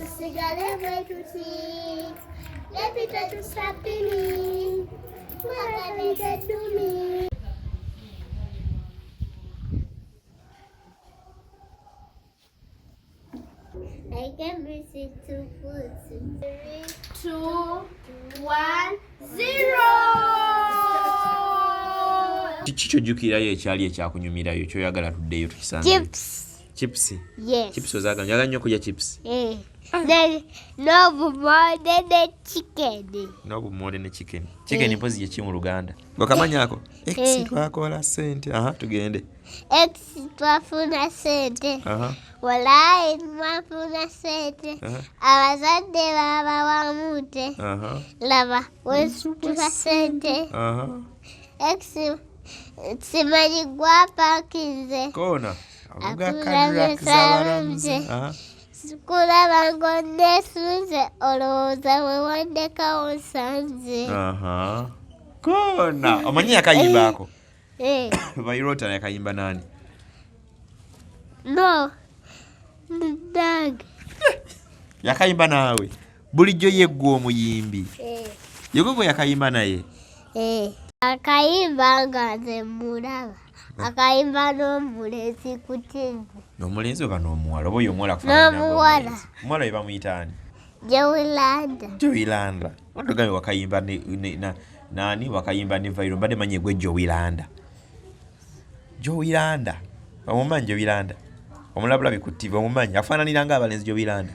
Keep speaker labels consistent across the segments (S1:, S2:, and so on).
S1: Tusigale bwe tuti. Let me try to stop me. Mwagala to me. I can visit two foods. 3, 2, 1, 0.
S2: Kiki kyojjukirayo ekyali ekyakunyumirayo kyoyagala tuddeyo tukisange?
S1: Chips.
S2: Chips.
S1: Yes.
S2: Chips ozaagala, njagala nnyo okulya chips.
S1: Eh. Then n'obumonde ne chicken.
S2: N'obumonde ne chicken. Chicken mpozi ye ki mu Luganda? Okamanyi ako? X
S1: Eh.
S2: twakola ssente. Aha, tugende.
S1: X twafuna ssente.
S2: Aha.
S1: Walaayi twafuna ssente.
S2: Aha.
S1: Abazadde babawamu nte.
S2: Aha.
S1: Laba wesituka ssente.
S2: Aha.
S1: X simanyi gwapakinze.
S2: Koona. Avuga
S1: Akula
S2: Cadillac z'abalamuzi.
S1: z'abalamuzi.
S2: Aha.
S1: Kulaba ng'onneesunze olowooza we wandekawo nsanze.
S2: Aha. Koona. Omanyi yakayimba ako?
S1: Eh,
S2: Vairota yakayimba nani?
S1: no. Nange.
S2: Yakayimba naawe. Bulijjo ye ggwe omuyimbi.
S1: Eh,
S2: Yegwe gwe yakayimba naye.
S1: eh. Akayimba nga nze mulaba. Akayimba n'omulenzi ku TV.
S2: N'omulenzi oba n'omuwala? Oba oyo omuwala akufaanana
S1: N'omuwala.
S2: ng'omulenzi? Omuwala we bamuyita ani?
S1: Jewilanda.
S2: Joey Landa. Otugambe wakayimba ne, ne, na, nani wakayimba ne Vairo mbadde manyi gwe Joey Landa. Joey Landa. Omumanyi Joey Landa? Omulabulabi ku TV omumanyi afaananira ng'abalenzi Joey Landa.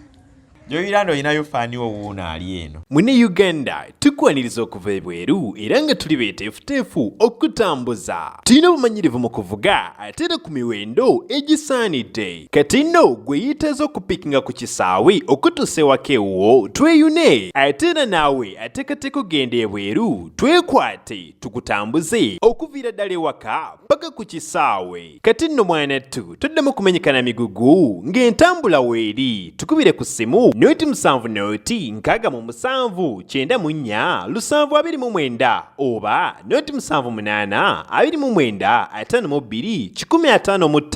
S2: Joey Landa olinayo faani wo wuuno ali eno.
S3: Mune Uganda tukwaniriza okuva ebweru era nga tuli beeteefuteefu okutambuza. Tulina obumanyirivu mu kuvuga ate era ku miwendo egisaanidde. Kati nno gwe yeetaaze okupiikinga ku kisaawe okutuusa ewaka ewuwo tweyune ate era naawe ateekateeka okugenda ebweru twekwate tukutambuze okuviira ddala ewaka paka ku kisaawe. Kati nno mwanattu toddamu kumenyeka na migugu ng'entambula weeri. Tukubire ku ssimu 07 0 67 94 729 oba 078 29 52 155.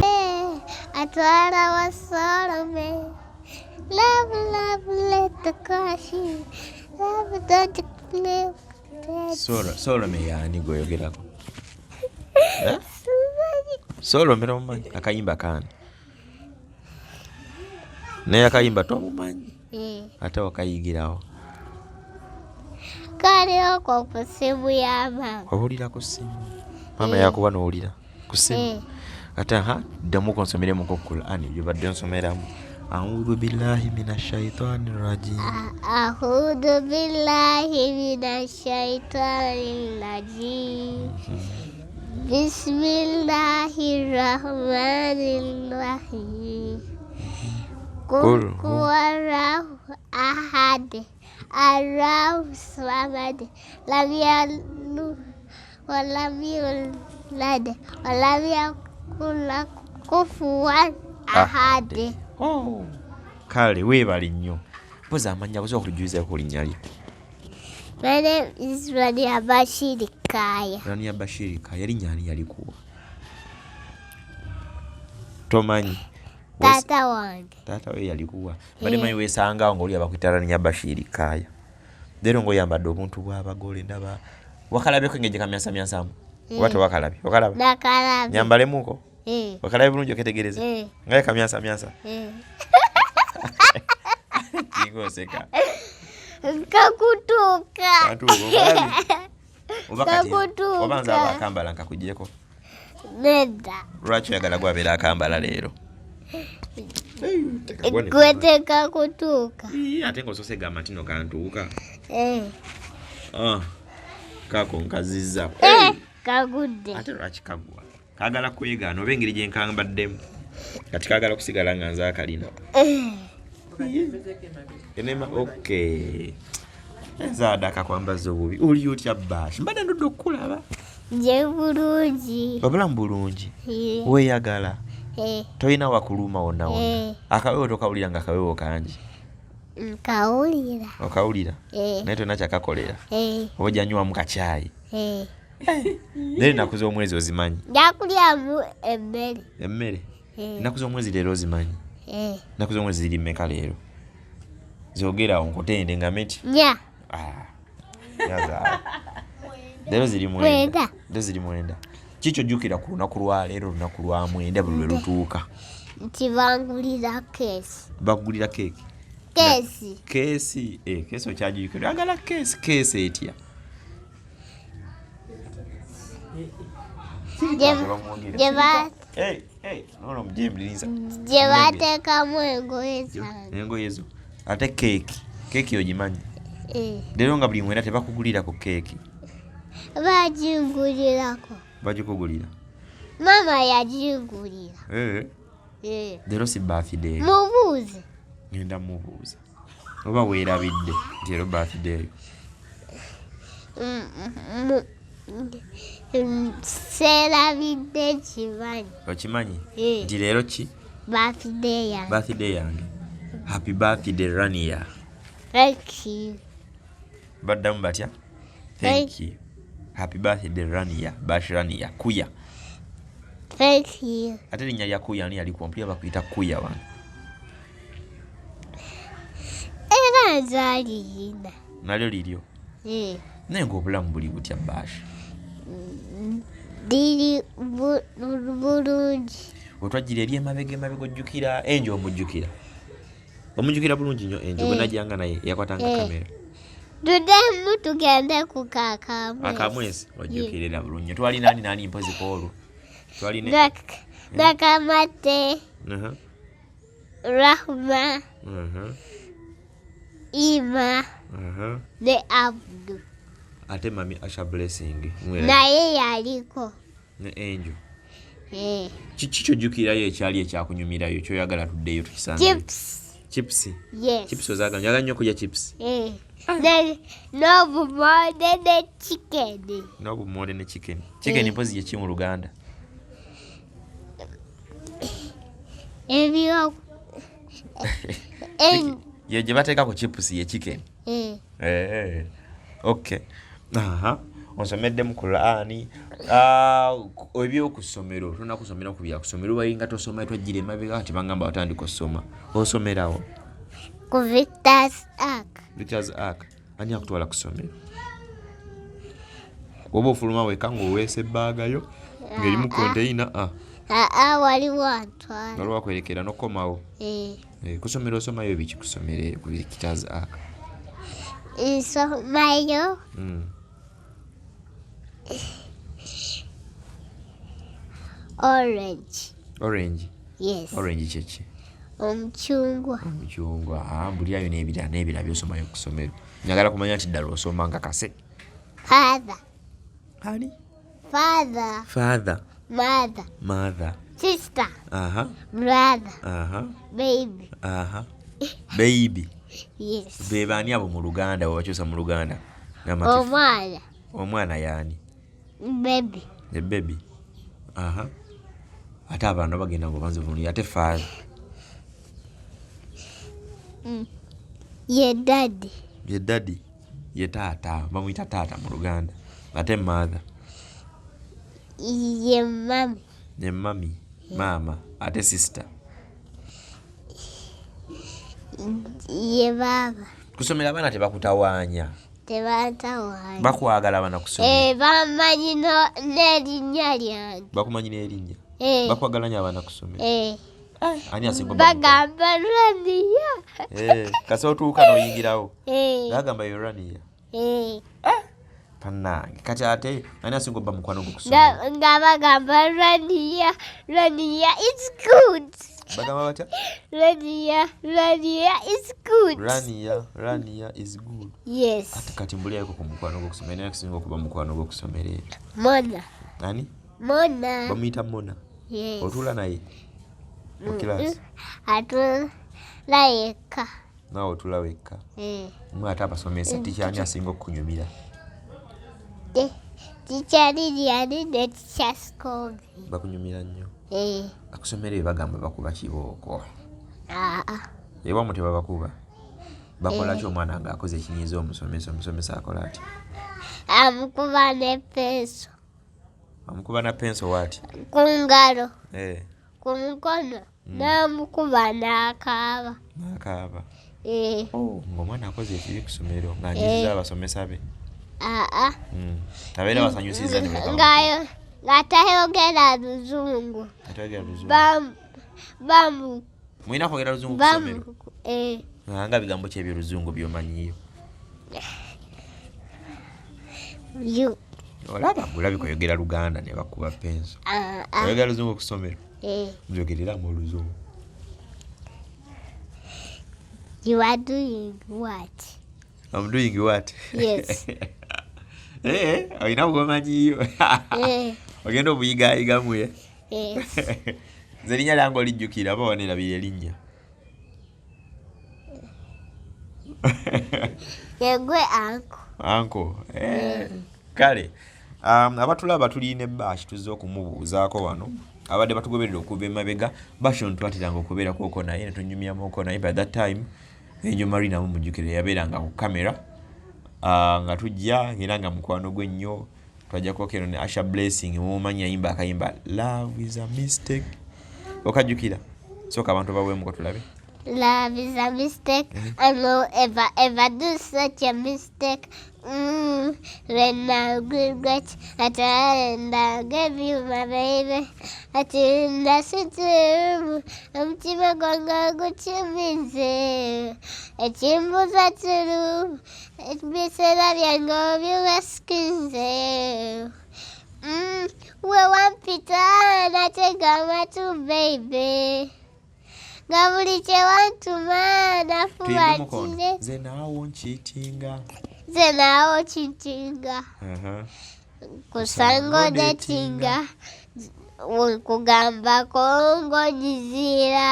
S1: Eh, atwala wa Solome. Love, love, let the caution. Love, don't play.
S2: Solome yaani gw'oyogerako? Eh? Solome tomumanyi? Akayimba kaani? Naye akayimba tomumanyi?
S1: Eh,
S2: Ate wakayigirawo.
S1: kaliwo ko ku ssimu ya maama.
S2: Owulira ku ssimu? Maama yakuwa n'owulira ku ssimu?
S1: Eh.
S2: Ate aha, ddamu konsomeremuko Qur'an gy'obadde onsomeramu. A'udhu billahi minash shaitani rajim.
S1: A'udhu billahi minash shaitani rajim. Bismillahirrahmanirrahim.
S2: Qul
S1: Qul huwallahu ahad. Allahu samad. Lam yalid wa lam yulad wa lam yakul lahu kufuwan ahad.
S2: Oh. Kale weebale nnyo. Mpozi amannya osobola okutujjulizaako ku linnya lyo.
S1: My name is Rania Bashir Kaya.
S2: Rania Bashir Kaya linnya ani yalikuwa? Tomanyi?
S1: Taata wange.
S2: Taata we yalikuwa. Mbadde manyi weesangawo ng'oli abakuyita Rania Bashir Kaya. Leero ng'oyambadde obuntu bw'abagole ndaba. Wakalabyeko engeri gye kamyansamyansamu? Oba tewakalabye? Okalaba?
S1: Nakalabye.
S2: Nyambalemuko?
S1: Eh.
S2: Okalabye bulungi oketegereze?
S1: Eh.
S2: Nga ye kamyansamyansa?
S1: Eh.
S2: Kinga oseka.
S1: Kakutuuka.
S2: Kantuuka, okalabye? Oba kati
S1: Kakutuuka.
S2: oba nze aba akambala nkakuggyeko.
S1: Nedda.
S2: Lwaki oyagala gwabeera akambala leero?
S1: Gwe tekakutuuka.
S2: Ii, ate ng'osoose gamba nti no kantuuka.
S1: Eh.
S2: Ah, kaako nkazizza.
S1: Eh, kagudde.
S2: Ate lwaki kagwa? Kaagala kwegaana oba engeri gye nkambaddemu. Kati kaagala kusigala nga nze akalina.
S1: Eh.
S2: Enema, okay. Zaada akakwambaza obubi. Oli otya Bash? Mbadde ndudde okukulaba.
S1: Nje bulungi.
S2: Obulamu bulungi.
S1: Eh.
S2: Weeyagala.
S1: Eh.
S2: Tolina wakuluma wonna wonna.
S1: Eh.
S2: Akawewo tokawulira nga akawewo kangi.
S1: Nkawulira.
S2: Okawulira?
S1: Eh.
S2: Naye tolina kyakakolera.
S1: Eh.
S2: Oba ojanywamu kacaayi.
S1: Eh.
S2: Naye ennaku z'omwezi ozimanyi?
S1: Nja kulyamu emmere.
S2: Emmere?
S1: Eh.
S2: Ennaku z'omwezi leero ozimanyi?
S1: Eh.
S2: Ennaku z'omwezi ziri mmeka leero? Zogera awo nkutende ngambe nti.
S1: Nnya.
S2: Ah, yazaawo. Leero ziri mwenda.
S1: Mwenda.
S2: Leero ziri mwenda. Ki ky'ojjukira ku lunaku lwa leero olunaku lwa mwenda buli lwe lutuuka?
S1: Nti bangulira keesi.
S2: Bakugulira keeki?
S1: Keesi.
S2: Keesi, eh, keesi okyagijjukira. Oyagala keesi, keesi etya?
S1: Gye bateekamu engoye zange.
S2: Engoye zo. Ate keeki, keeki ogimanyi?
S1: Eh.
S2: Leero nga buli mwenda tebakugulira ku keeki?
S1: Bagingulirako.
S2: Bagikugulira?
S1: Maama yagingulira.
S2: Eh.
S1: Eh.
S2: Leero si birthday.
S1: Mubuuze.
S2: Ngenda mubuuza. Oba weerabidde nti leero birthday yo.
S1: Seerabidde kimanyi.
S2: Okimanyi?
S1: Eh.
S2: Nti leero ki?
S1: Birthday yange.
S2: Birthday yange. Happy birthday Rania.
S1: Thank you.
S2: Baddamu batya? Thank you. Happy birthday Rania, Bash Rania, Kuya.
S1: Thank you.
S2: Ate erinnya lya Kuya ani yalikuwa? Mpulira bakuyita Kuya wano.
S1: Era nze aliyina.
S2: Nalyo liryo.
S1: Eh.
S2: Naye ng'obulamu buli butya Bash?
S1: Liri bulungi.
S2: Wetwajjira eri emabega emabega ojjukira Enjo omujjukira? Omujjukira bulungi nnyo Enjo gwe
S1: Eh.
S2: najjanga naye yakwatanga
S1: Eh.
S2: kamera.
S1: Tuddemu tugende ku kakamwezi.
S2: Akamwezi ojjukira era bulungi nnyo. Twalina ani n'ani mpozi ku olwo? Twalina
S1: Nakamate,
S2: Aha,
S1: Rahma,
S2: aha,
S1: Ima
S2: aha.
S1: ne Abdu.
S2: Ate mami Asha Blessing mwera
S1: Naye yaliko.
S2: ne Angel.
S1: Eh.
S2: Kiki ky'ojjukirayo ekyali ekyakunyumirayo ky'oyagala tuddeyo tukisange?
S1: Chips.
S2: Chips.
S1: Yes.
S2: Chips ozaagala njagala nnyo okulya chips.
S1: Eh. N'obumonde ne chicken.
S2: N'obumonde ne chicken. Chicken
S1: Eh.
S2: mpozi ye ki mu Luganda?
S1: Ebyo.
S2: Ye gye bateeka ku chips ye chicken.
S1: Eh.
S2: Eh. Okay. Aha. Onsomedde mu Qur'ani. Ah, ebyokusomero tolina kusomera ku byakusomero bayinga tosoma twajjira emabega kati bangamba watandika osoma. Osomerawo?
S1: Ku Victor's Ark.
S2: Victor's Ark. Ani akutwala ku ssomero? Oba ofuluma wekka ng'oweesa ebbaaga yo ng'erimu konteyina? Ah.
S1: Aa waliwo antwala.
S2: Waliwo akwerekera n'okukomawo?
S1: Eh.
S2: Eh, ku ssomero osomayo biki ku ssomero eryo ku Victor's Ark?
S1: Nsomayo. Orange.
S2: Orange?
S1: Yes.
S2: Orange kye ki?
S1: Omucungwa.
S2: Omucungwa. Ah, mbulirayo n'ebirala n'ebirala by'osomayo ku ssomero. Njagala kumanya nti ddala osoma nga kase.
S1: Father.
S2: Ani?
S1: Father.
S2: Father.
S1: Mother.
S2: Mother.
S1: Sister.
S2: Aha.
S1: Brother.
S2: Aha.
S1: Baby.
S2: Aha. Baby.
S1: Yes.
S2: Be baani abo mu Luganda bwe bakyusa mu Luganda?
S1: Omwana.
S2: Omwana y'ani?
S1: Baby.
S2: The baby. Aha. Ate abantu bagenda ng'obanzivunulira ate father.
S1: Ye daddy.
S2: Ye daddy. Ye taata. Bamuyita taata mu Luganda. Ate mother.
S1: Ye mummy.
S2: Ye mummy. Maama. Ate sister.
S1: Ye baaba.
S2: Kusomera abaana tebakutawaanya.
S1: Tebantawaanya.
S2: Bakwagala abaana kusomera.
S1: Eh, bamanyi n'erinnya lyange.
S2: Bakumanyi n'erinnya.
S1: Eh.
S2: Bakwagala nnyo abaana kusomera.
S1: Eh.
S2: Ani asinga
S1: Bagamba Rania.
S2: Eh, kasita otuuka n'oyingirawo.
S1: Eh.
S2: Bagamba yo Rania.
S1: Eh.
S2: Bannange kati ate ani asinga obba mukwano gwo kusomera?
S1: Nga bagamba Rania, Rania is good.
S2: Bagamba batya?
S1: Rania, Rania is good.
S2: Rania, Rania is good.
S1: Yes.
S2: Ate kati mbulyako ku mukwano gwo kusomera ani asinga okuba mukwano gwo kusomera eyo?
S1: Mona.
S2: Ani?
S1: Mona.
S2: Bamuyita Mona.
S1: Yes.
S2: Otuula naye mu kilaasi?
S1: Atuula yekka.
S2: Naawe otula wekka?
S1: Eh.
S2: Mwe ate abasomesa, teacher ani asinga okukunyumira?
S1: Teacher Lilian ne teacher Scovia.
S2: Bakunyumira nnyo?
S1: Eh.
S2: Akusomera ebyo bagamba bakuba kibooko.
S1: Aa.
S2: Ewamu tebabakuba? Bakola ki omwana ng'akoze ekinyiiza omusomesa? Omusomesa akola ati?
S1: Amukuba ne penso.
S2: Amukuba na penso waati?
S1: Ku ngalo.
S2: Eh.
S1: Ku mukono. N'amukuba n'akaaba.
S2: N'akaaba.
S1: Eh.
S2: Oh, ng'omwana akoze ekibi ku ssomero ng'anyiiziza abasomesa be.
S1: Aa.
S2: Abeera basanyusiza ne baleka
S1: Nga tayogera luzungu.
S2: Atayogera luzungu.
S1: Bamu.
S2: Mulina kwogera luzungu ku ssomero?
S1: Eh.
S2: Nga bigambo ki eby'oluzungu by'omanyiyo?
S1: You.
S2: Olaba gulabika oyogera Luganda ne bakuba penso.
S1: Ah, ah.
S2: Oyogera luzungu ku ssomero?
S1: Eh.
S2: Njogereramu oluzungu.
S1: You are doing what?
S2: I'm doing what?
S1: Yes.
S2: Eh, olina bw'omanyiyo.
S1: Eh.
S2: Ogenda obuyigayigamu ye.
S1: Yes.
S2: Nze erinnya lyange olijjukira oba waneerabira erinnya?
S1: Yegwe anko.
S2: Anko. Eh. Kale. Abatulaba tuli ne Bash, tuzze okumubuuzaako wano. Abadde batugoberera okuva emabega, Bash ono twateranga okubeerako naye ne tunyumyamuko naye. By that time Angel Marina mumujjukira yabeeranga ku kamera, nga tujja era nga mukwano gwe nnyo. Twajjako keno ne Asha Blessing, mumumanyi yayimba akayimba Love is a Mistake. Okajjukira? Sooka abantu baweemuko tulabe.
S1: Love is a mistake. I will ever, ever do such a mistake. When I regret that I gave you my baby. Ati ndasitirimu omutima gwange gukiminze ekimbuza turu ebiseera byange obiwasikinze. We wampita natega amatu baby, nga buli kye wantuma nafuba.
S2: Tuyimbemuko ono.
S1: Kire.
S2: Nze naawo nkiitinga.
S1: Nze naawo kitinga. Kusango detinga kugambako ng'onyizira.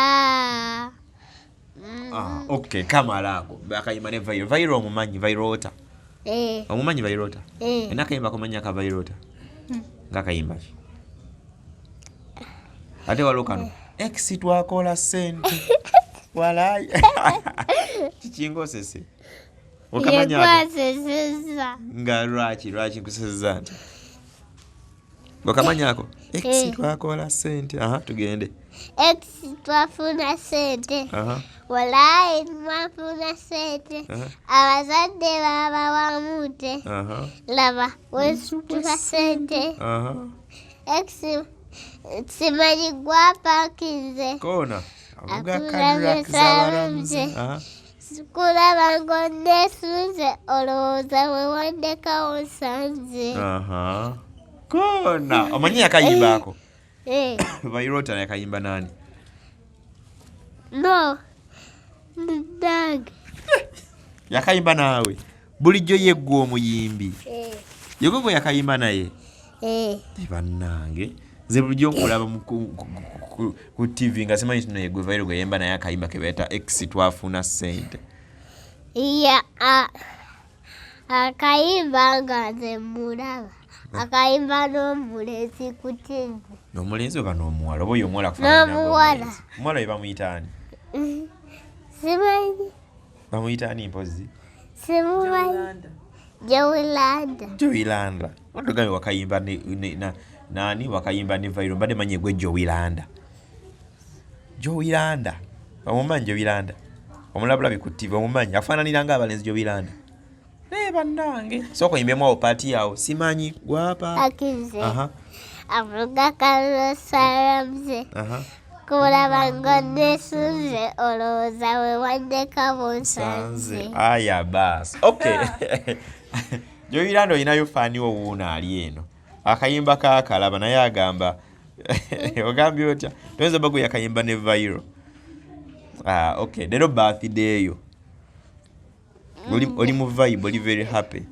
S2: Ah, okay, kamala ako akayimba ne Vairo. Vairo omumanyi? Vairota?
S1: Eh.
S2: Omumanyi Vairota?
S1: Eh.
S2: Ena akayimba komanyi aka Vairota? Ng'akayimba ki? Ate waliwo kano, ex twakola sente walayi. Kikinga osese okamanyi ako?
S1: Yekwaseseza.
S2: Nga lwaki nkuseseza nti okamanyi ako, ex
S1: Eh.
S2: twakola sente? Aha, tugende.
S1: Ex twafuna sente. Walayi mwafuna sente. Abazadde babawamute. Laba wesitula sente. Ex simanyi gwapakinze.
S2: Koona avuga
S1: Akula
S2: Cadillac z'abalamuzi.
S1: z'abalamuzi. Kulaba ng'onneesunze, olowooza we wandekawo nsanze.
S2: Aha. Koona omanyi yakayimba ako?
S1: Eh,
S2: Vairota yakayimba nani?
S1: No, nange.
S2: Yakayimba naawe? Bulijjo yeggwe omuyimbi?
S1: Eh,
S2: yegwe gwe yakayimba naye?
S1: Eh.
S2: Eh, bannange, nze bulijjo nkulaba ku TV nga simanyi tino yegwe Vairo gwe yemba naye akayimba ke bayita ex twafuna sente.
S1: Ya, akayimba nga nze mulaba akayimba n'omulenzi ku TV.
S2: N'omulenzi oba n'omuwala? Oba oyo omuwala akufaanana nga
S1: N'omuwala.
S2: omulenzi? Omuwala ye bamuyita ani?
S1: Simanyi.
S2: Bamuyita ani mpozi?
S1: Simumanyi. Jowilanda.
S2: Joilanda. Otugambe wakayimba nani wakayimba ne Vairo, mbadde manyi egwe Joilanda. Joilanda omumanyi? Joilanda omulabulabi ku TV, omumanyi? Afaananira nga abalenzi Joilanda. Naye bannange, sooka oyimbemu awo part awo, simanyi gwapa.
S1: Akize. Avuga kalosaramze. Kulaba ng'onneesunze, olowooza we wandeka bunsanze.
S2: Sanze aya baasi, okay. Joilanda olinayo fan wo wuuno ali eno, akayimba kakalaba naye agamba ogambye otya, toyinza oba gwe yakayimba ne Vairo. Ah, okay, leero birthday yo, oli mu vibe, oli very happy.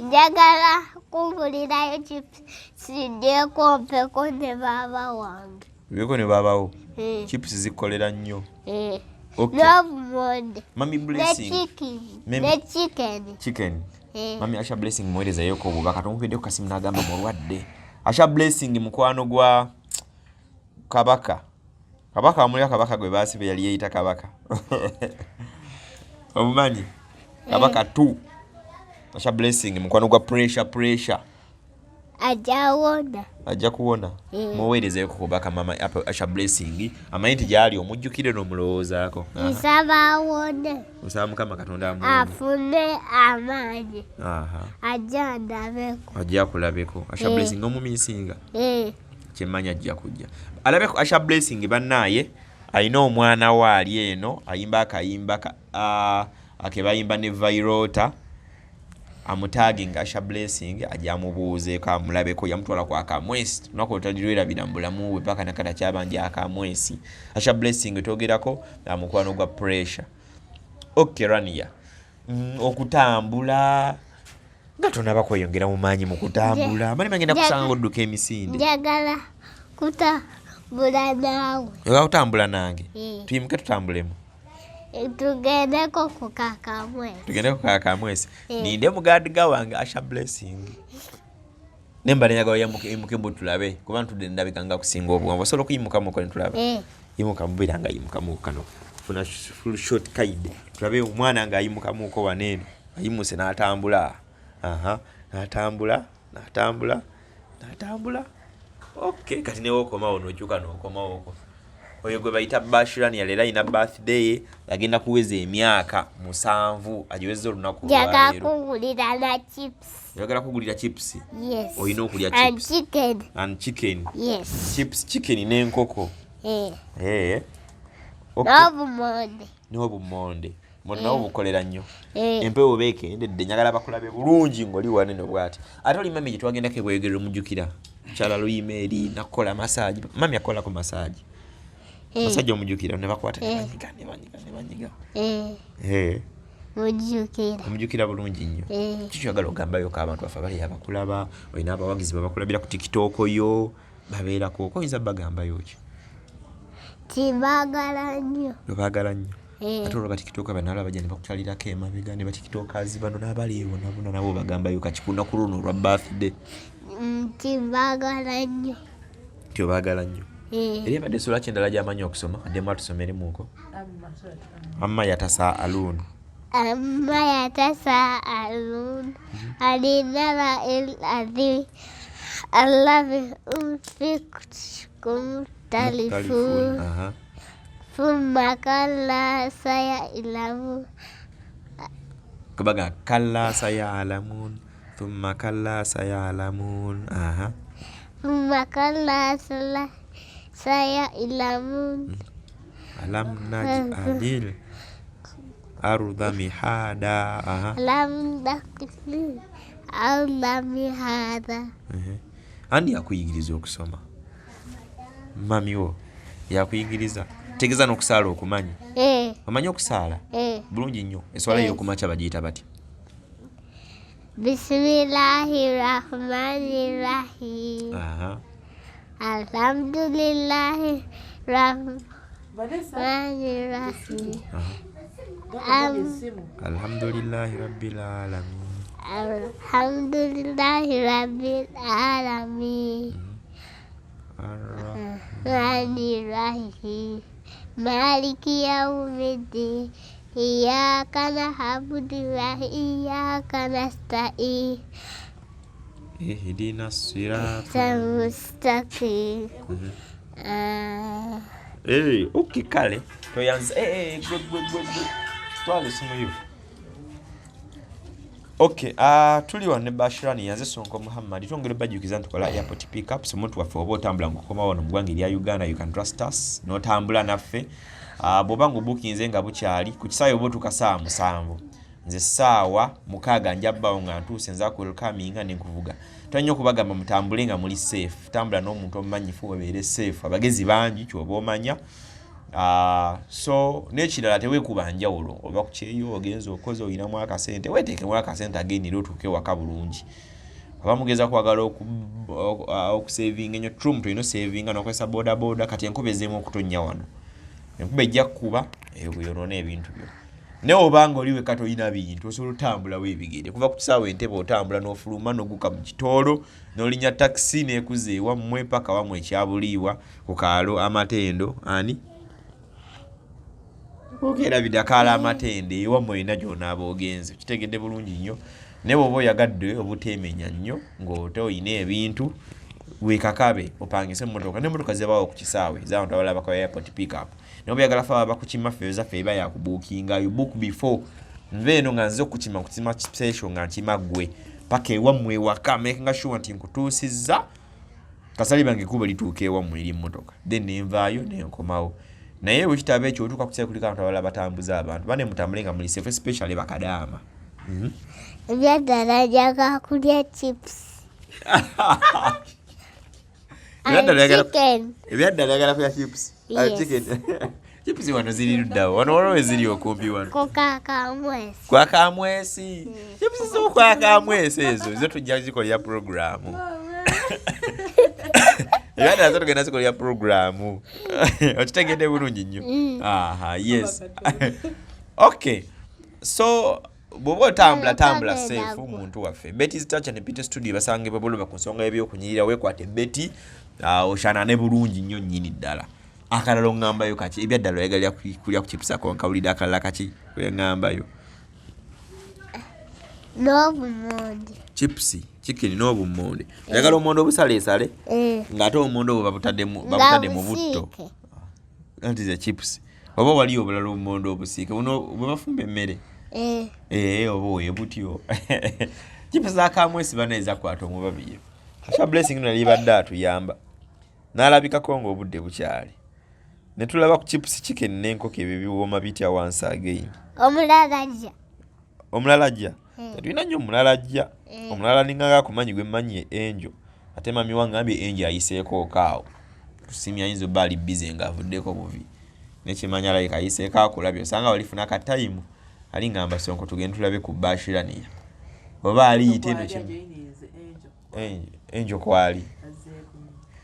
S1: Njagala kugulirayo chips ndyeko mpeko ne baaba wange.
S2: Byeko ne baabawo?
S1: Eh.
S2: Chips zikukolera nnyo?
S1: Eh.
S2: Okay.
S1: N'obumonde.
S2: Mami
S1: Ne
S2: Blessing.
S1: chicken.
S2: Mami-
S1: Ne chicken.
S2: Chicken.
S1: Eh.
S2: Mami Asha Blessing muweerezayoko obubaka, tumukubiddeko kasimu n'agamba mulwadde. Asha Blessing mukwano gwa Kabaka. Kabaka amulya Kabaka gwe baasibe yali yeeyita Kabaka. Omumanyi? Kabaka 2. Asha Blessing mukwano gwa Pressure Pressure.
S1: Ajja wona.
S2: Ajja kuwona. Muweerezeyo ku kubaka mama Asha Blessing amanyi nti gyali omujjukire n'omulowoozaako.
S1: Nsaba awone.
S2: Osaba Mukama Katonda amuwonye.
S1: Afune amaanyi.
S2: Aha.
S1: Ajja andabeko.
S2: Ajja akulabeko. Asha Blessing omumisinga. Kyemmanyi ajja kujja alabeko. Asha Blessing bannaaye alina omwana we ali eno ayimba akayimba kebayimba ne Vairota, amutaginga Asha Blessing ajja amubuuzeeko amulabeko. Yamutwala ku Akamwesi, lunaku lwetalirwerabira mu bulamu bwe paka nakati akyabanja Akamwesi. Asha Blessing twogerako, mukwano gwa Pressure. Okay, Rania, okutambula nga tonaba kweyongera mu maanyi mu kutambula, mani bagenda kusanga odduka emisinde.
S1: Njagala kutambula naawe.
S2: Oyagala kutambula nange?
S1: Eh.
S2: Tuyimuke tutambulemu.
S1: Tugendeko ku Kakamwesi.
S2: Tugende ku Kakamwesi.
S1: Eh.
S2: Ninde mugadiga wange Asha Blessing nemba nenyaga oyimuke mbu tulabe, kuba ntudde ndabika nga kusinga obuwanvu. Osobola okuyimukamuko netulaba?
S1: Eh.
S2: Yimuka mubeera nga yimukamuko kano, funa full short kaide tulabe omwana ng'ayimukamuko wano eno. Ayimuse n'atambula. Aha, n'atambula n'atambula n'atambula. Okay, kati newokomawo nokyuka nokomawoko. Oyo gwe bayita Bashirani, yaleero alina birthday ye, agenda kuweza emyaka 7, agiweza olunaku
S1: Njagala
S2: olwaleero.
S1: kugulira na chips.
S2: Oyagala kugulira chips?
S1: Yes.
S2: Olina okulya
S1: And
S2: chips.
S1: chicken.
S2: And chicken.
S1: Yes.
S2: Chips, chicken n'enkoko.
S1: Eh.
S2: Eh. Okay.
S1: N'obumonde.
S2: N'obumonde monde nabwo bukolera nnyo.
S1: Eh.
S2: Empewo oba ekendedde, njagala bakulabe bulungi ng'oli wanene bw'ati. Ate oli mami gye twagendako ebweyogerera omujjukira, mukyala Luyima eri nakukola masaagi. Mami akolako masaagi?
S1: Eh.
S2: Masaagi omujjukira, ne bakwata ne
S1: Eh.
S2: banyiga ne banyiga ne banyiga?
S1: Eh.
S2: Eh.
S1: Mujjukira.
S2: Omujjukira bulungi nnyo.
S1: Eh.
S2: Kiki oyagala ogambayoko abantu baffe abali abakulaba? Olina abawagizi babakulabira ku TikTok yo, babeerako ko, oyinza bagambayo ki?
S1: Tibaagala nnyo.
S2: Obaagala nnyo.
S1: Eh.
S2: Ate olwo batikitoka banalaba bajja ne bakukyalirako emabega ne batikitokazi bano n'abali eyo nabona nabo bagambayo kaki ku lunaku luno olwa birthday?
S1: Tibaagala nnyo.
S2: Nti obaagala nnyo.
S1: Eh.
S2: Eri ebadde essuula ki endala gy'amanyi okusoma? Addemu atusomeremuko amma yatasa alun.
S1: Amma yatasaalun ani naba'il azim alladhi hum fihi mukhtalifun.
S2: Aha.
S1: Thumma kalla sayalamun.
S2: Kubaga kalla sayalamun, thumma kalla sayalamun. Aha.
S1: Thumma kalla sayalamun.
S2: Alam naj'alil arda mihada. Aha.
S1: Alam naj'alil arda mihada.
S2: Ehe. Ani yakuyigiriza okusoma? Mami wo yakuyigiriza? Tegeeza n'okusaala okumanyi?
S1: Eh.
S2: Omanyi okusaala?
S1: Eh.
S2: Bulungi nnyo. Eswala ey'okumakya bagiyita batya?
S1: Bismillahirrahmanirrahim.
S2: Aha.
S1: Alhamdulillahi rahmanirrahim.
S2: Alhamdulillahi rabbil alamin.
S1: Alhamdulillahi rabbil alamin. Rahmanirrahim. Maliki yaumiddin. Iyyaka na'budu wa iyyaka nasta'in.
S2: Ihdina sirata
S1: Mustaqim.
S2: Eh, okay, kale toyanza. Eh, eh, gwe gwe gwe gwe, twala esimu yo. Okay, tuli wano ne Bashirani yanze Sonko Muhammad. Twongera bajjukiza nti tukola airport pickups. Omuntu waffe oba otambula ng'okomawo wano mu ggwanga erya Uganda, you can trust us n'otambula naffe. Bw'oba ng'obuukinze nga bukyali ku kisaawe, oba otuuka 7:00, nze 6:00 nja bbaawo nga ntuuse, nza ku welcominga ne nkuvuga. Twalina okubagamba mutambule nga muli safe, tambula n'omuntu omumanyifu obeere safe. Abagezi bangi kyoba omanya. So n'ekirala, teweekuba njawulo oba ku kyeyo ogenza okoze olinamu akasente, weeteekemu akasente agenda era otuuke ewaka bulungi. Oba mugeza kwagala okusavinga ennyo trum, tulina osavinga n'okozesa boda boda. Kati enkuba ezzeemu okutonnya wano, enkuba ejja kkuba. Eyo bweyonoona ebintu byo. Naye oba nga oli wekka tolina bintu, osobola otambulawo ebigere kuva ku kisaawe Entebbe, otambula n'ofuluma n'oguka mu kitoolo n'olinya takisi n'ekuza ewammwe paka wammwe ekyabuliibwa ku kaalo Amatendo. Ani okerabidde akaalo Amatendo ewammwe olina gy'onaaba ogenze, okitegedde bulungi nnyo. Naye bw'oba oyagadde obuteemenya nnyo ng'ote olina ebintu, weekakabe opangise emmotoka, n'emmotoka zibaawo ku kisaawe ez'abantu abalala bakola airport pickup. Naye oba oyagala fe ababa bakukima, ffe zaffe eba yakubuukinga. You book before. Nve eno nga nze okukima kukima special nga nkima ggwe paka ewammwe ewaka, makinga sure nti nkutuusizza kasali bange kuba lituuka ewammwe eri emmotoka, then nenvaayo nenkomawo. Naye bwekitaba ekyo, otuuka ku kisaawe kuliko abantu abalala batambuza abantu bane, mutambule nga muli safe, especially bakadaama.
S1: Ebyaddala njagala kulya chips.
S2: Ebyaddala oyagala-
S1: Chicken.
S2: Ebyaddala oyagala kulya chips? Ah,
S1: Yes.
S2: chicken. Chips wano ziri luddawo? Wano waliwo eziri okumpi wano.
S1: Kukakamwesi.
S2: Kwakamwesi. Chips zokwakamwesi ezo zo tujja zikolera programu. Ebyaddala zo tugenda zikolera programu, okitegedde bulungi nnyo. Aha, yes, okay. So bw'oba otambula, tambula safe, muntu waffe. Betty's Touch and Beauty Studio basangibwa Buloba. Ku nsonga y'ebyokunyirira, weekwate Betty, oshanane bulungi nnyo nnyini ddala. Akalala oŋŋambayo kaki? Ebyaddala oyagalira kulya ku chips ako nkawulidde. Akalala kaki oyaŋŋambayo?
S1: N'obumonde.
S2: Chips, chicken n'obumonde. Oyagala obumonde obusaleesale?
S1: Eh.
S2: Ng'ate obumonde obwo
S1: Nga
S2: babutadde mu butto.
S1: busiike.
S2: Anti ze chips. Oba waliyo obulala obumonde obusiike buno bwe bafumba emmere?
S1: Eh.
S2: Ee, oba oye butyo. Chips zakamwesi bana ezakwata omubabiyo. Asha Blessing no yali badde atuyamba n'alabikako ng'obudde bukyali ne tulaba ku chips, chicken n'enkoko. Ebyo biwooma bitya once again.
S1: Omulala ajja.
S2: Omulala ajja.
S1: Eh.
S2: Tetulina nnyo omulala ajja.
S1: Eh.
S2: Omulala ninganga akumanyi gwe mmanyi enjo, ate mami wangambye enjo ayiseeko okaawo tusimye, ayinza obba ali busy ng'avuddeko buvi nekimanya alabika ayiseeko akulabye. Osanga walifuna akatayimu ali ngamba sonko tugende tulabe ku bashiraniya oba aliyita eno kimu. Enjo kwali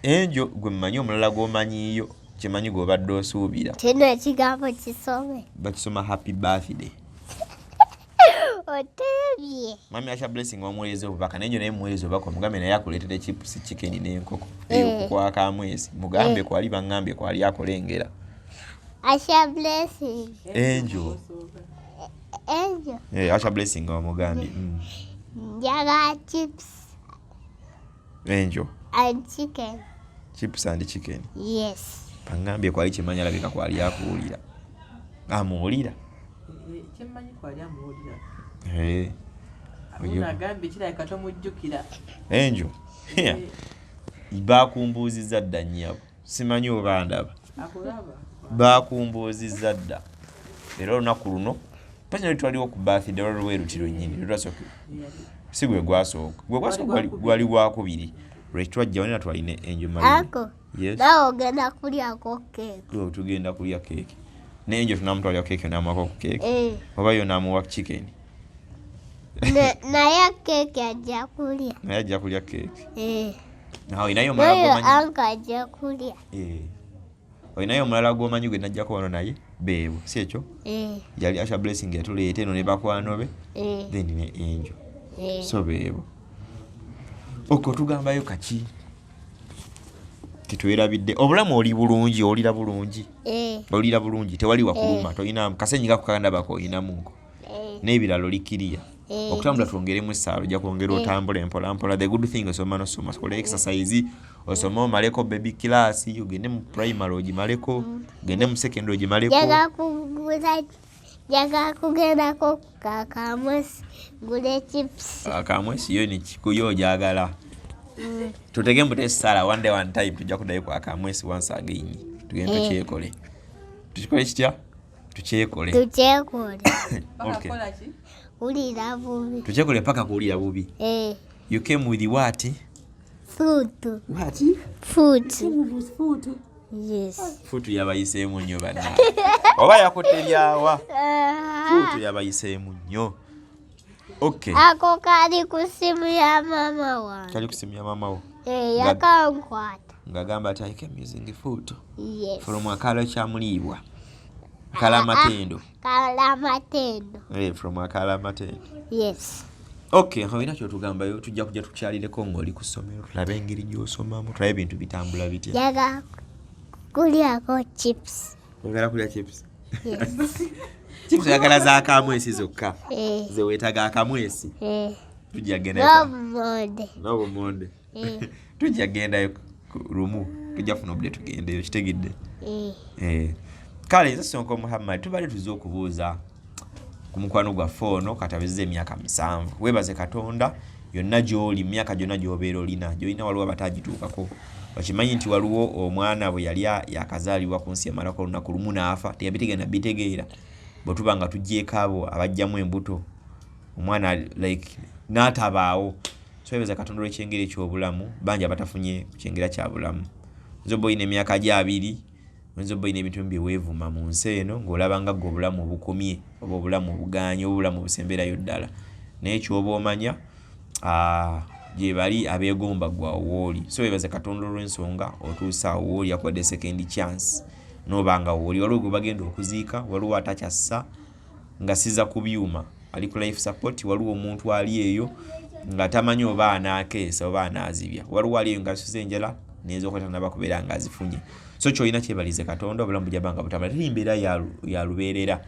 S2: enjo gwe mmanyi, omulala gw'omanyiiyo kimanyi gw'obadde osuubira.
S1: Kino ekigambo kisome.
S2: Bakisoma happy birthday.
S1: Oteebye.
S2: Mami Asha Blessing wamuweereza obubaka, naye njo naye muweereza obubaka omugambe naye akuleetera chips, chicken n'enkoko eyo kukwaka mwezi. Mugambe kwali baŋŋambye kwali akolengera.
S1: Asha Blessing.
S2: Enjo.
S1: Enjo.
S2: Eh, Asha Blessing wamugambye.
S1: Njagala chips
S2: Enjo.
S1: and chicken.
S2: Chips and chicken.
S1: Yes.
S2: Baŋŋambye kwali kimanyi alabika kwali akuwulira, amuwulira.
S4: Kyemmanyi kwali amuwulira.
S2: Eh.
S4: Ono agambye kirabika tomujjukira.
S2: Enjo bakumbuuzizza dda nnyabo, simanyi oba ndaba.
S4: Akulaba.
S2: Bakumbuuzizza dda era olunaku luno pasi twaliwo ku birthday olwolweruti lwennyini lwetwasooka, si gwe gwasooka, gwe gwasooka gwali gwakubiri lwetwajja wanena twalina enjo Malini.
S1: Uncle.
S2: Yes.
S1: Nawe ogenda kulyako keeki.
S2: Yo, tugenda kulya keeki nenjo tunamutwalira keeki, onamuwako ku keeki?
S1: Eh.
S2: Oba yo namuwa chicken?
S1: Naye keeki ajja kulya.
S2: Naye ajja kulya keeki.
S1: Eh.
S2: Nawe olinayo omulala
S1: Naye
S2: gwomanyi?
S1: uncle ajja kulya.
S2: Eh. Olinayo omulala gwomanyi gwe najjako wano naye beebo, si ekyo?
S1: Eh.
S2: Yali Asha Blessing yatuleeta eno ne bakwano be.
S1: Eh.
S2: Then ne enjo.
S1: Eh.
S2: So beebo okwo tugambayo kaki tetwerabidde obulamu. Oli bulungi? Olira bulungi?
S1: Eh.
S2: Olira bulungi? Tewali wakuluma? Tolina kasenyiga kukandabako olinamuko?
S1: Eh.
S2: N'ebirala olikiriya?
S1: Eh.
S2: Okutambula twongeremu essaala, ojja kwongera otambula empola mpola. The good thing osoma nosoma, kola exercise, osome omaleko baby class, ogende mu primary ogimaleko, ogende mu secondary ogimaleko.
S1: Njagala kugula, njagala kugendako kakamwesi ngule chips.
S2: Akamwesi yo nikikuyo ogyagala. Tutege mbu tessaala, one day one time tujja kuddayo ku akamwesi once again, tugende.
S1: Eh.
S2: Tukyekole, tukikole kitya? Tukyekole.
S1: Tukyekole.
S4: Paka
S2: Okay.
S4: kukola ki?
S1: Wulira bubi.
S2: Tukyekole paka kuwulira bubi.
S1: Eh.
S2: You came with what?
S1: Food.
S2: What?
S1: Food.
S4: Food.
S1: Yes.
S2: Fuutu yabayiseemu nnyo banna, oba yakutte lyawa?
S1: Ah,
S2: Fuutu yabayiseemu nnyo. Okay.
S1: Ako kali ku simu ya mama wange.
S2: Kali ku simu ya maama wo?
S1: Eh, yakankwata.
S2: Ng'agamba ati I came using foot
S1: Yes.
S2: from akalo kyamuliibwa. Kalamatendo.
S1: Kalamatendo.
S2: Hey, from Akalamatendo.
S1: Yes.
S2: Okay, olina kyotugambayo tujja kujja tukyalireko ng'oli ku ssomero tulabe engeri gy'osomamu tulabe ebintu bitambula bitya.
S1: Njagala kulyako chips.
S2: Oyagala kulya chips?
S1: Yes.
S2: Chips oyagala za kamwesi zokka.
S1: Eh.
S2: Ze weetaaga akamwesi.
S1: Eh.
S2: Tujja gendayo.
S1: N'obumonde.
S2: N'obumonde.
S1: Eh.
S2: Tujja gendayo lumu tujja funa obudde tugendeyo kitegedde.
S1: Eh.
S2: Eh. Kale nze Sonko Muhammad tubadde tuzze okubuuza ku mukwano gwaffe ono kati awezezza emyaka 7. Weebaze Katonda yonna gy'oli mu myaka gyonna gy'obeera olina gy'olina waliwo abatagituukako. Okimanyi nti waliwo omwana bwe yali yakazaalibwa ku nsi yamalako olunaku lumu n'afa teyabitegeera nabitegeera. Bwe tuba nga tuggyeeko abo abaggyamu embuto omwana like n'atabaawo. So weebaze Katonda olw'ekyengera eky'obulamu bangi abatafunye ku kyengera kya bulamu. Oyinza obba olina emyaka gyo 20 oyinza obba olina ebintu ebimu bye weevuma mu nsi eno ng'olaba nga ggwe obulamu obukomye oba obulamu obugaanye oba obulamu obusembeerayo ddala. Naye ky'oba omanya gye bali abeegomba ggwe awo w'oli. So weebaze Katonda olw'ensonga otuuse awo w'oli akuwadde second chance n'oba nga w'oli. Waliwo gwe bagenda okuziika, waliwo atakyassa nga siza ku byuma ali ku life support, waliwo omuntu ali eyo nga tamanyi oba anaakeesa oba anaazibya, waliwo ali eyo ng'asuze enjala n'ez'okweta tanaba kubeera ng'azifunye. So ky'olina kyebalize Katonda, obulamu bujja banga butambula, teri mbeera ya lubeerera.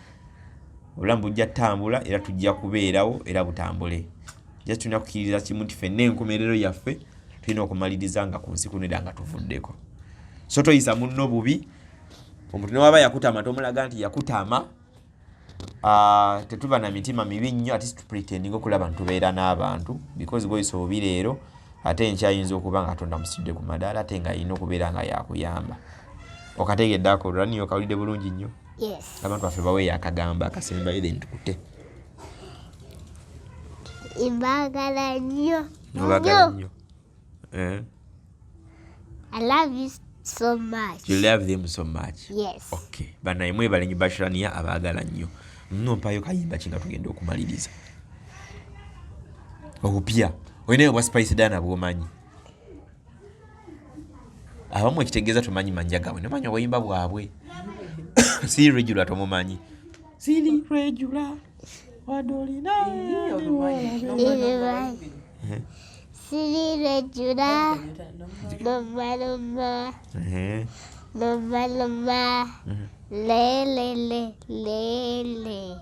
S2: Obulamu bujja ttambula era tujja kubeerawo era butambule. Just tulina kukkiririza kimu nti ffenna enkomerero yaffe tulina okumaliriza nga ku nsi kuno era nga tuvuddeko. So toyisa munno bubi, omuntu ne waba yakutama tomulaga nti yakutama. Tetuba na mitima mibi nnyo ate situpretendinga okulaba nti tubeera n'abantu because gw'oyisa obubi leero ate enkya ayinza okuba nga Katonda amusitudde ku madaala ate ng'alina okubeera nga yakuyamba. Okategedde ako Rani, okawulidde bulungi nnyo?
S1: Yes.
S2: Abantu baffe baweeyo akagambo akasembayo then tukute.
S1: Mbaagala nnyo.
S2: Obaagala nnyo. Eh?
S1: I love you so much.
S2: You love them so much.
S1: Yes.
S2: Okay. Banaye mwebale nnyo Bashirania abaagala nnyo. Nno mpayo kayimba ki nga tugenda okumaliriza. Obupya. Olinayo obwa Spice Diana bw'omanyi. Abamu ekitegeeza tumanyi mannya gaabwe, namanyi obuyimba bwabwe. Siri regular tomumanyi. Siri regular. Wadde olina.
S1: Siri regular. Loma loma. Loma loma. Le le le le le.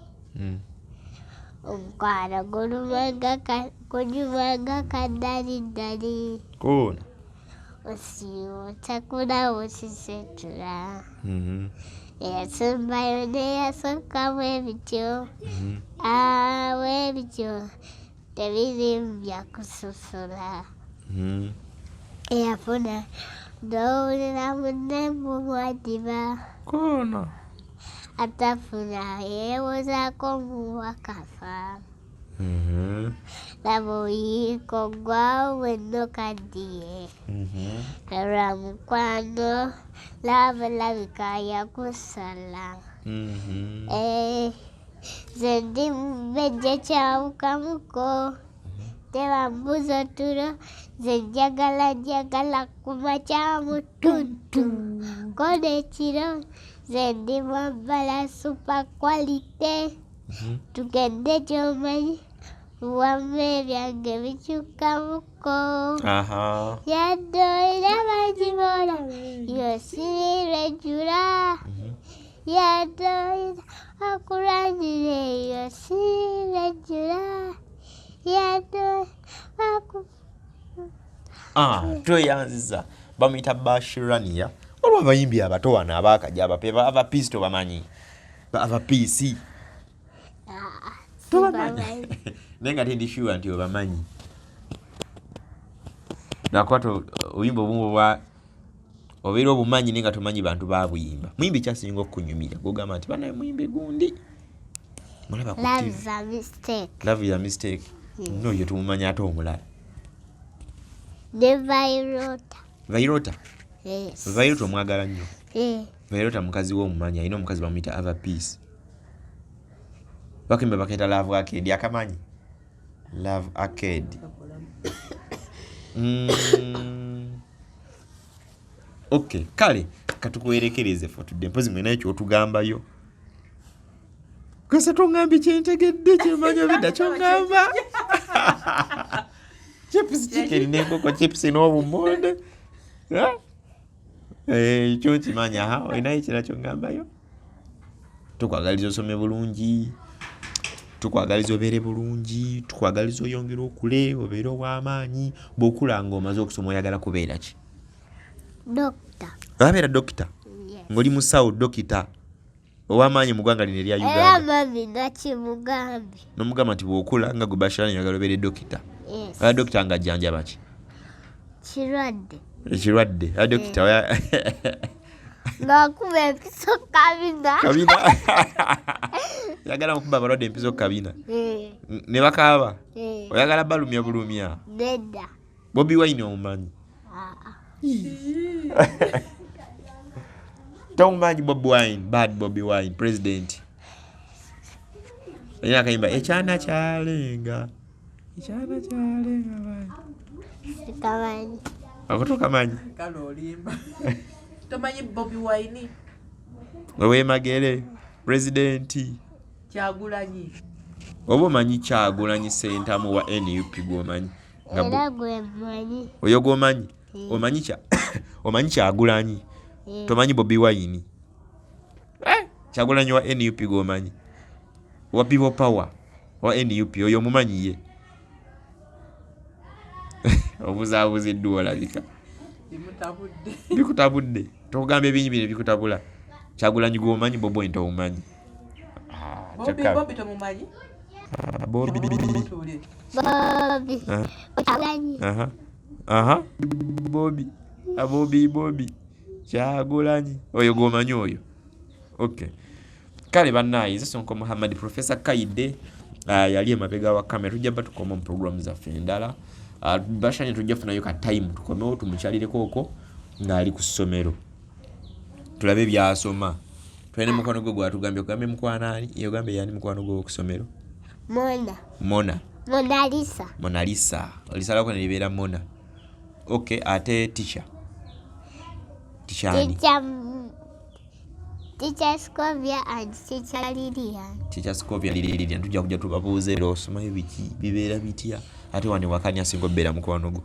S1: Omukwano gunyuma kadali ddali.
S2: Koona.
S1: Osiiwuuta osisetula. Eyasembayo n'eyasooka bwe bityo. Bwe bityo tebiriimu bya kusosola. Eyafuna n'owulira munne mumwadiba.
S2: Koona.
S1: Atafuna yeewozaako muwakafa. Laba oyiiko gwawe nokaddiye. Lwa mukwano laba labika yakusala. Nze ndi mubejje kyawukamuko. Tebambuza tulo nze njagala njagala kumakya mutuntu. Kono ekiro nze ndi mwambala super quality. Tugende gy'omanyi wamma ebyange bikyukamuko. Yadde olina bangi b'olaba yo siri regular. Yadde olina akulwanira eyo siri regular. Yadde aku
S2: Tweyanziza bamuyita Bashirania. Waliwo abayimbi abato wano abaakajja abapya aba Peace tobamanyi. Aba Peace. Tobamanyi. Naye nga tendi sure nti obamanyi. Nakwata obuyimba obumu bwa obeera obumanyi naye nga tomanyi bantu babuyimba. Muyimbi kyasinga okukunyumira gw'ogamba nti banaye muyimbi gundi. Mulaba ku
S1: Love
S2: TV.
S1: is a mistake.
S2: Love is a mistake. No, ye tumumanyi ate omulala.
S1: Ne Vairota.
S2: Vairota?
S1: Yes.
S2: Vairota omwagala nnyo.
S1: Eh.
S2: Vairota mukazi we omumanyi, alina omukazi bamuyita Ava Peace. Bakimba bakayita Love Arcade, akamanyi? Love Arcade. Okay, kale katukuwerekereze for today. Mpozi mwe naye kyotugambayo. Kwese tongambye kyentegedde kyemanyi obedda kyongamba. Chips chicken n'enkoko chips n'obumonde. Eh? Eh, ekyo nkimanya ha olinayo ekirala kyongambayo? Tukwagaliza osome bulungi, tukwagaliza obeere bulungi, tukwagaliza oyongere okule obeere ow'amaanyi. Bw'okula ng'omaze okusoma oyagala kubeera ki?
S1: Dokita.
S2: Abeera dokita?
S1: Yes.
S2: Ng'oli musawo dokita ow'amaanyi mu ggwanga lino erya
S1: Era
S2: Uganda.
S1: mami nakimugambye.
S2: N'omugamba nti bw'okula nga gwe Bashirani oyagala obeere dokita.
S1: Yes.
S2: Oya dokita ng'ajjanjaba ki?
S1: Kirwadde.
S2: Ekirwadde. Oya dokita oya
S1: Ng'akuba empiso kabina.
S2: kabina. Oyagala mukuba abalwadde empiso ku kabina.
S1: Eh,
S2: Ne bakaaba.
S1: eh,
S2: Oyagala balumya bulumya.
S1: Nedda.
S2: Bobi Wine omumanyi?
S1: Ah, ah.
S2: Tomumanyi Bobi Wine, bad Bobi Wine, president. Alina akayimba ekyana kyalenga. Ekyana kyalenga bani.
S1: Sikamanyi.
S2: Ako tokamanyi.
S4: Kale olimba. Tomanyi Bobi Wine,
S2: Ow'e Magere, president.
S4: Kyagulanyi.
S2: Oba omanyi Kyagulanyi Ssentamu wa NUP gw'omanyi? Nga
S1: Era gwe mmanyi.
S2: Oyo gw'omanyi? Omanyi kya omanyi Kyagulanyi?
S1: Eh.
S2: Tomanyi Bobi Wine? Eh, Kyagulanyi wa NUP gw'omanyi? Wa People Power wa NUP oyo omumanyi ye? Obuzaabuziddwa olabika.
S4: Bimutabudde.
S2: Bikutabudde. Tokugamba ebingi bino ebikutabula. Kyagulanyi gw'omanyi, Bobi Wine tomumanyi. Ah,
S4: Bobi
S2: kyokka-
S4: Bobi tomumanyi?
S2: Ah, Bobi.
S4: Mutuulire.
S1: Bobi.
S2: Ah.
S1: Kyagulanyi.
S2: Aha. Aha. Bobi. Ah, Bobi Bobi. Kyagulanyi. Oyo gw'omanyi oyo. Okay. Kale bannaaye nze Sonko Muhammad Professor Kaide yali emabega wa kamera tujja batukoma mu program zaffe endala. Bashani tujja funayo ka time tukomewo tumukyalireko okwo ng'ali ku ssomero. Tulabe by'asoma. Tulina mukwano gwe gwatugambye ogambye mukwano ani? Yogambye yani mukwano gwe w'oku ssomero?
S1: Mona.
S2: Mona.
S1: Monalisa.
S2: Monalisa. Olisalako ne libeera Mona. Okay, ate teacher. Teacher ani?
S1: Teacher, Teacher Scovia and Teacher Lilian.
S2: Teacher Scovia Lilian tujja kujja tubabuuze era osomayo biki bibeera bitya ate wano ewaka ani asinga okubeera mukwano gwo?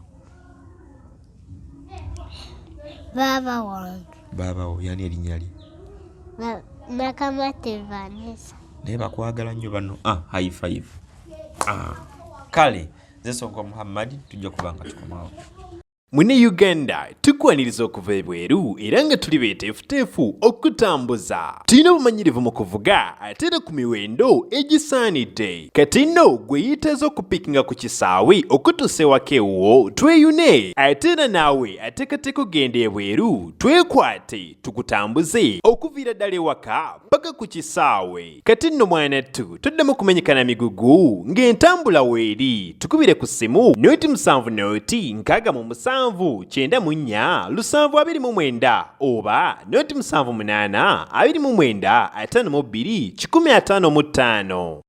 S1: Baaba wange.
S2: Baaba wo yani erinnya lye?
S1: Nakamate Vanessa.
S2: Naye bakwagala nnyo bano. Ah, high five. Ah. Kale nze Sonko Muhammad tujja kuba nga tukomawo.
S3: Mune Uganda tukwaniriza okuva ebweru era nga tuli beeteefuteefu okutambuza. Tulina obumanyirivu mu kuvuga ate era ku miwendo egisaanidde. Kati nno gwe yeetaaze okupiikinga ku kisaawe okutuusa ewaka ewuwo tweyune ate era naawe ateekateeka okugenda ebweru twekwate tukutambuze okuviira ddala ewaka paka ku kisaawe. Kati nno mwanattu toddamu kumenyeka na migugu ng'entambula weeri. Tukubire ku ssimu 07 0 67 94 729 oba 078 29 52 155.